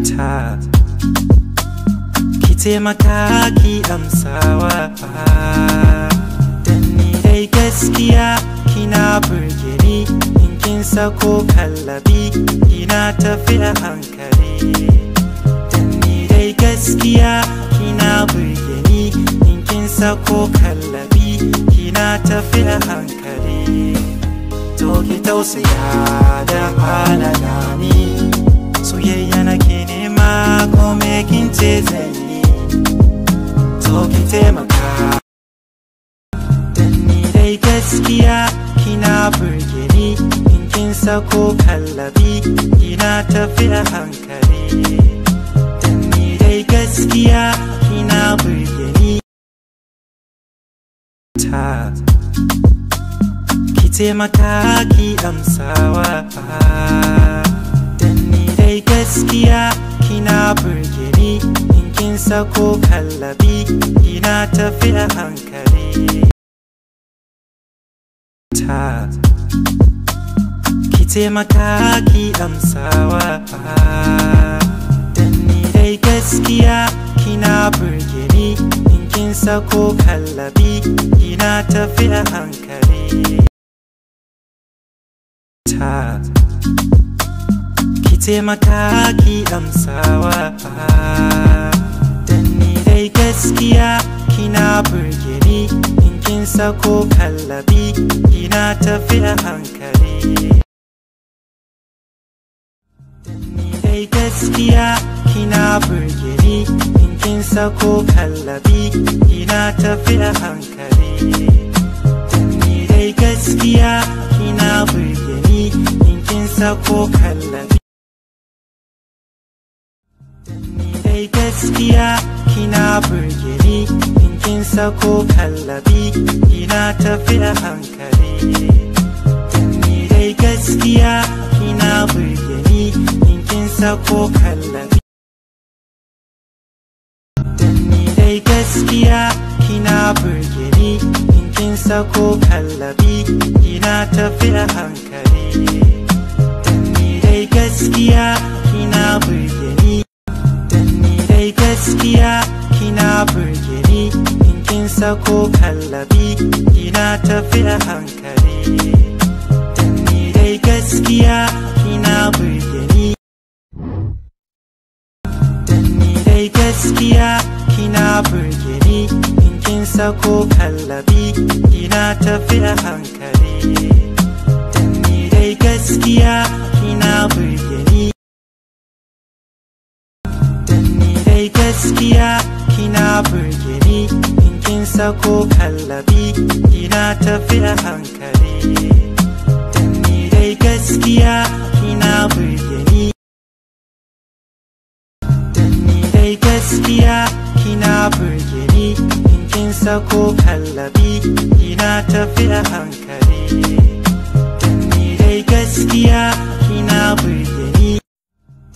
Ta ki taimaka ki amsawa. Dan ni dai gaskiya kina burge ni, in kin sako kallabi kina tafi a hankali. Dan ni dai gaskiya kina burge ni, in kin sako kallabi kina tafi a hankali. To ki tausaya da halala ni, soyayya nake nema ko me kin ce zan yi. To ki taimaka. Dan ni dai gaskiya kina burge ni, in kin sako kallabi kina tafi a hankali. Dan ni dai gaskiya kina burge ni. Ta ki taimaka ki amsawa. Dan ni dai gaskiya kina burge ni, in kin sako kallabi kina tafi a hankali. Ta ki taimaka ki amsawa. Dan ni dai gaskiya kina burge ni, in kin sako kallabi kina tafi a hankali. Ta ki taimaka ki amsawa. Dan ni dai gaskiya kina burge ni, in kin sako kallabi kina tafi a hankali. Dan ni dai gaskiya kina burge ni, in kin sako kallabi kina tafi a hankali. Dan ni dai gaskiya kina burge ni, in kin sako kallabi. Dan ni dai gaskiya kina burge ni, in kin sako kallabi kina tafi a hankali. Dan ni dai gaskiya kina burge ni, in kin sako kallabi. Dan ni dai gaskiya kina burge ni, in kin sako kallabi kina tafi a hankali. Dan ni dai gaskiya kina burge ni. Dan ni dai gaskiya kina burge ni, in kin sako kallabi kina tafi a hankali. Dan ni dai gaskiya kina burge ni. Dan ni dai gaskiya kina burge ni, in kin sako kallabi kina tafi a hankali. Dan ni dai gaskiya kina burge ni. Dan ni dai gaskiya kina burge ni, in kin sako kallabi kina tafi a hankali. Dan ni dai gaskiya kina burge ni. Dan ni dai gaskiya kina burge ni, in kin sako kallabi kina tafi a hankali. Dan ni dai gaskiya kina burge ni.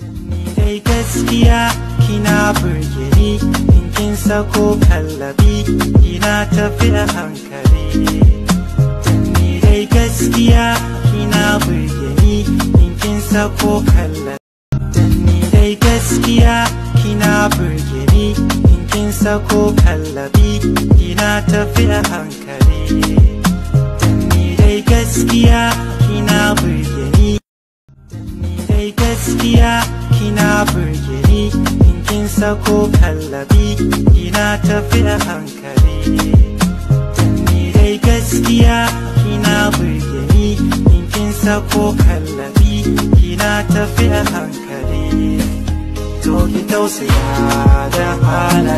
Dan ni dai gaskiya kina burge ni, in kin sako kallabi kina tafi a hankali. Dan ni dai gaskiya kina burge ni, in kin sako kallabi. Dan ni dai gaskiya kina burge ni, in kin sako kallabi kina tafi a hankali. Dan ni dai gaskiya kina burge ni. Dan ni dai gaskiya kina burge ni, in kin sako kallabi kina tafi a hankali. Dan ni dai gaskiya kina burge ni, in kin sako kallabi kina tafi a hankali. To ki tausaya da halala.